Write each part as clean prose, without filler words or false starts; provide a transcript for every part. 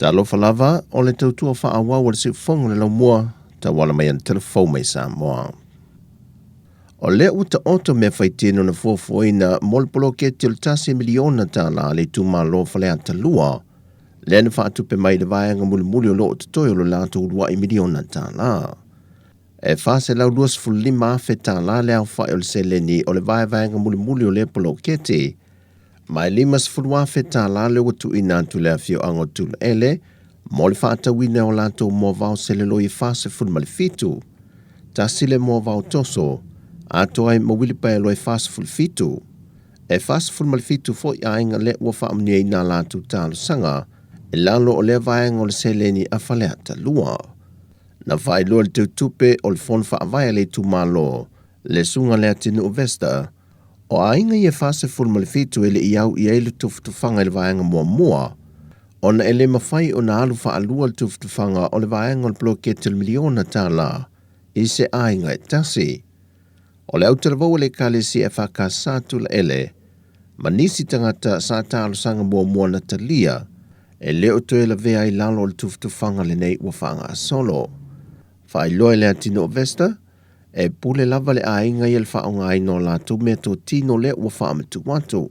Talofa lava, o le tautua faaauau a le Siufofoga o le Laumua, tauala mai ana telefou mai Samoa. O lea ua taoto mea faitino na fuafuaina mo le poloketi o le $1 miliona a le itumalo Faleata 2, lea na faatupe mai le vaega mulimuli o lo o totoe o le latou uluai miliona tala. E $425,000 le aofai o le seleni o le vaevaega mulimuli o lea poloketi, ma e $50,000 lea ua tuuina atu i le afioaga o Tulaele mo le faatauina o latou moavao seleloi e 47, tasi le moavao toso, atoa ai ma uilipaelo e 47. E 47 foi aiga lea ua faamanuiaina a latou talosaga i lalo o lea vaega o le seleni a Faleata 2. Na faailoa e le teutupe o le Fono Faavae a le itumalo, le Susuga Leatinuu Vester, o aiga ia e 47 e le i au i ai le tufatufaga i le vaega muamua, ona e le mafai ona alu faalua le tufatufaga o le vaega o le poloketi o le miliona tala i se aiga e tasi. O le autalavou a le Ekalesia EFKS Tulaele ma nisi tagata sa talosaga muamua na talia, e le o toe lavea ai lalo o le tufatufaga lenei ua faagasolo. Faailoa e Leatinuu Vester, e pule lava le aiga ia le faaaogaina o latou meatotino lea ua faamatuu atu.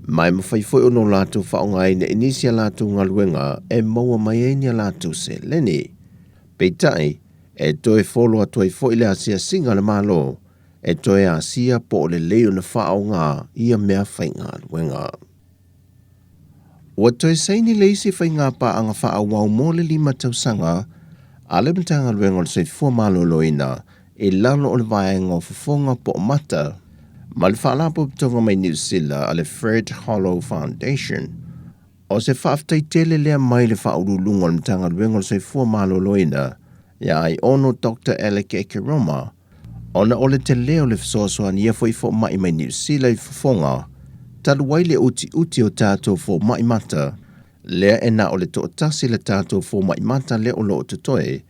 Ma e mafai foi ona o latou faaaogaina i nisi a latou galuega e maua mai ai ni a latou seleni. Peitai, e toe folo atu ai foi le asiasiga a le Malo e toe asia po o lelei ona faaaoga ia mea faigaluega. Ua toe saini le isi faigapaaga faaauau mo le 5 tausaga a le Matagaluega o le Soifua Maloloina i lalo o le vaega o fofoga po o mata ma le Faalapotopotoga mai Niu Sila a le Fred Hollow Foundation. O se faafetai tele lea mai le Faauluuluga o le Matagaluega o le Soifua Maloloina ia Aiono Dr. Alec Ekeroma, ona o le tele o le fesoasoani ia foi fomai mai Niu Sila i fofoga, talu ai le utiuti o tatou fomai mata, lea e na o le toatasi le tatou fomai mata lea o lo o totoe,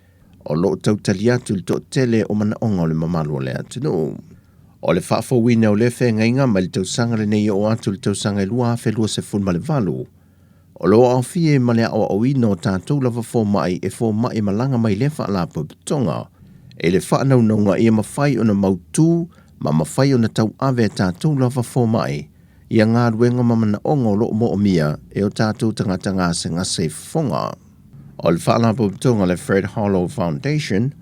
o lo o tautali atu i le toatele o manaoga o le mamalu o le atunuu. O le faafouina o lea feagaiga mai le tausaga lenei e oo atu i le tausaga e 2028, o lo o aofia ai ma le aoaoina o tatou lava fomai e fomai malaga mai lea faalapotopotoga i le faanaunauga ia mafai ona mautu ma mafai ona tauave e tatou lava fomai ia galuega ma manaoga o lo o moomia e o tatou tagata gasegase i fofoga. O le faalapotopotoga le Fred Hollow Foundation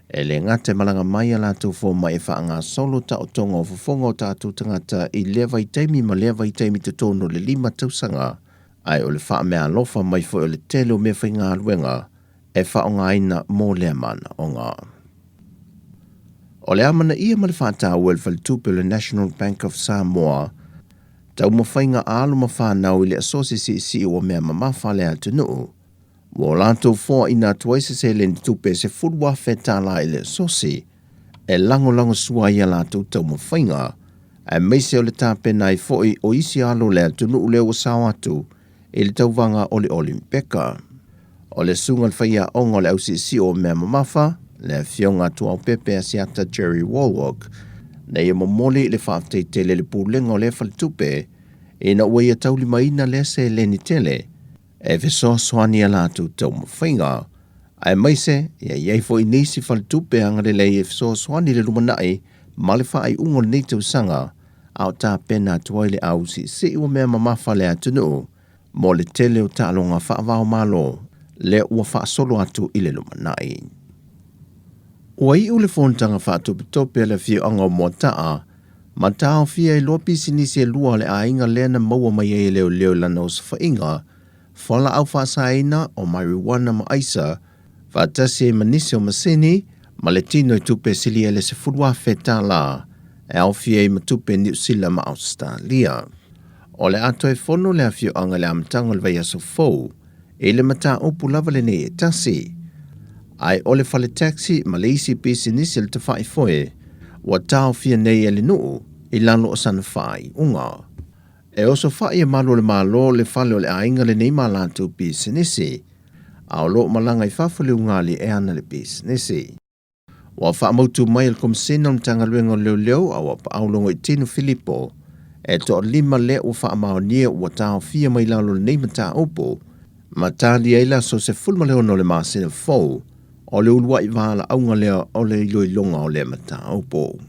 e le gata e malaga mai a latou fomai e faagasolo taotoga o fofoga o tatou tagata i lea vaitaimi ma lea vaitaimi totonu o le 5 tausaga, ae o le faameaalofa mai foi o le tele o mea faigaluega e faaaogaina mo lea manaoga. O le amanaia ma le faataua e le faletupe o le National Bank of Samoa taumafaiga a alo ma fanau i le asosi siisii ua mea mamafa a le atunuu, ua o latou foaina atu ai se seleni tupe $10,000 i le asosi e lagolagosua ai a latou taumafaiga, aemaise o le tapena ai foi o isi alo o le atunuu lea ua sao atu i le tauvaga o le Olimpeka. O le susuga i le faiaoga o le ausiisii o mea mamafa, le afioga a Tuaopepe Asiata Jerry Walwork, na ia momoli i le faafetai tele i le pulega o lea faletupe ina ua ia taulimaina lea seleni tele e fesoasoani a latou taumafaiga, aemaise ia i ai foi nisi faletupe agalelei e fesoasoani i le lumanai ma le faaiuga o lenei tausaga a o tapena atu ai le ausiisii ua mea mamafa le atunuu mo le tele o taaloga faava-o-Malo lea ua faasolo atu i le lumanai. Ua iu le fonotaga faatopetope a le afioaga o Moataa ma taofia ai loa pisinisi e lua a le aiga lea na maua mai ai e leoleo i lana osofaiga fualaau faasaina o marijuana ma aisa, faatasi ai ma nisi o masini ma le tino i tupe silia i le $10,000 e aofia ai ma tupe Niu Sila ma Ausetalia. O le a toe fono le afioaga i le amataga o le vaiaso fou i le mataupu lava lenei e tasi. Ae o le fale taxi ma le isi pisinisi o le tafai foe ua taofia nei e le nuu i lalo o sana faaiuga. E osofai e malu o le Malo le fale o le aiga lenei ma latou pisinisi, a o lo o malaga i fafo le ugali e ana le pisinisi. Ua faamautu mai e le Komesina o le Matagaluega o Leoleo a ua paau Logoitino Filipo e toalima lea ua faamaonia ua taofia mai lalo o lenei mataupu. Ma tali ai le aso 16 o le masina fou o le uluai valaauga lea o le iloiloga o lea mataupu.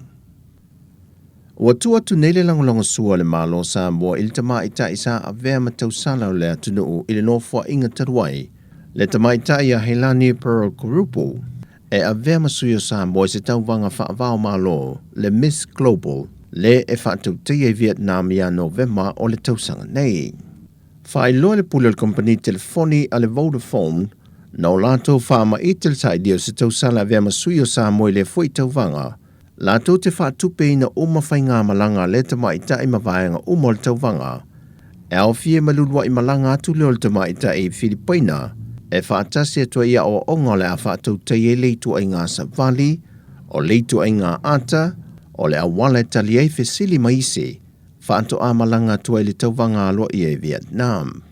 Ua tuu atu nei le lagolagosua a le Malo o Samoa i le tamaitai sa avea ma tausala o le atunuu i le nofoaiga talu ai, le tamaitai ia Helani Pearl Kurupu, e avea ma sui o Samoa i se tauvaga faava-o-Malo, le Miss Global, le e faatautaia i Vietnam ia Novema o le tausaga nei. Faailoa e le pule o le kamupani telefoni a le Vodafone, na o latou faamaite le sailia o se tausala e avea ma sui o Samoa i lea foi tauvaga, latou te faatupeina uma faigamalaga a lea tamaitai ma vaega uma o le tauvaga, e aofia ai ma le uluai malaga atu lea o le tamaitai i Filipaina e faatasi atu ai i aoaoga o le a faatautaia ai le ituaiga savali, o le ituaiga ata, o le auala e tali ai fesili ma isi faatoa malaga atu ai i le tauvaga aloaia i Vietnam.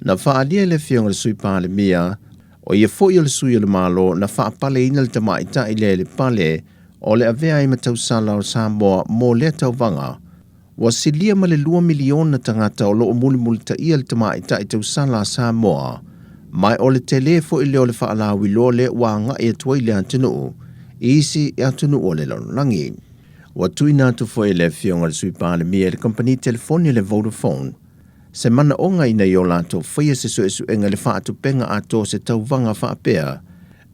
Na faaalia e le Afioga i le Sui Palemia, o ia foi o le sui o le Malo na faapaleina le tamaitai lea i le pale o le avea ai ma tausala o Samoa mo lea tauvaga, ua silia ma le 2 miliona tagata o lo o mulimulitaia le tamaitai tausala a Samoa, ma o le tele foi lea o le faalauiloa lea ua agai atu ai le atunuu i isi atunuu o le lalolagi. Ua tuuina atu foi e le Afioga i le Sui Palemia i le kamupani telefoni a le Vodafone se manaoga ina ia o latou faia se suesuega i le faatupega atoa o se tauvaga faapea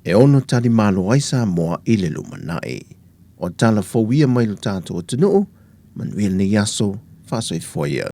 e ono talimalo ai Samoa i le lumanai. O tala fou ia mai lo tatou atunuu, manuia lenei aso, faasoifua ia.